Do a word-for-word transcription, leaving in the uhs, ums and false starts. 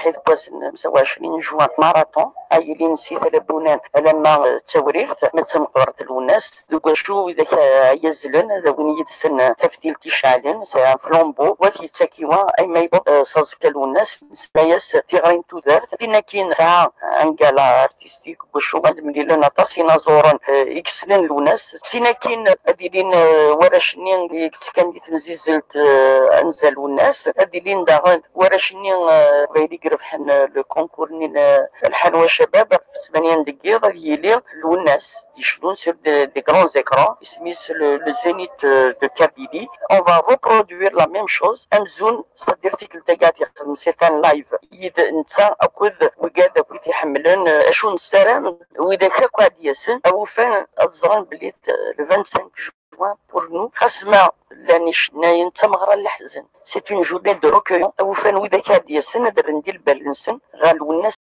Ḥid wass n xemsa u ɛecrin juin, marathon, a yilin si Talabunan alamma d Tawrirt, ma d tameqqrant Lwennas, deg wacu widak ay azzlen ad awin yid-sen taftilt iceɛlen, sɛan flambeau, wat yettak i wa, ay ma yewweḍ, eh, s aẓekka Lwennas, nesma-yas tiɣri n tudert. Tin akkin tesɛa un gala artistique, deg wacu ad mlilen aṭas inaẓuren, eh, i yessnen Lwennas. Sin akkin ad ilin, eh, warrac-nni i yettekkan di temzizzelt, eh, anza Lwennas, ad ilin daɣen warrac-nni, eh, Qbayli i irebḥen, eh, le concours-nni n, eh, Lḥanwa Cabab, ɣef tmanya n deg yiḍ ad yili Lwennas, d-icnun sur des, des grands écrans, isem-is le, le Zénith, euh, de Kabylie. On va reproduire la même chose, amzun, c'est-à-dire tikkelt-agi ad t-ixdem, c'est un live. Yid netta akked wigad akk i t-iḥemmlen, eh, acu nessaram, widak akk ad d-yasen, awufan ad ẓren belli t-, le vingt-cinq juin pour nous, xas ma llan icennayen, d tameɣra n leḥzen. C'est une journée de recueillement. Awufan widak ad d-yasen, ad rren di lbal-nsen ɣer Lwennas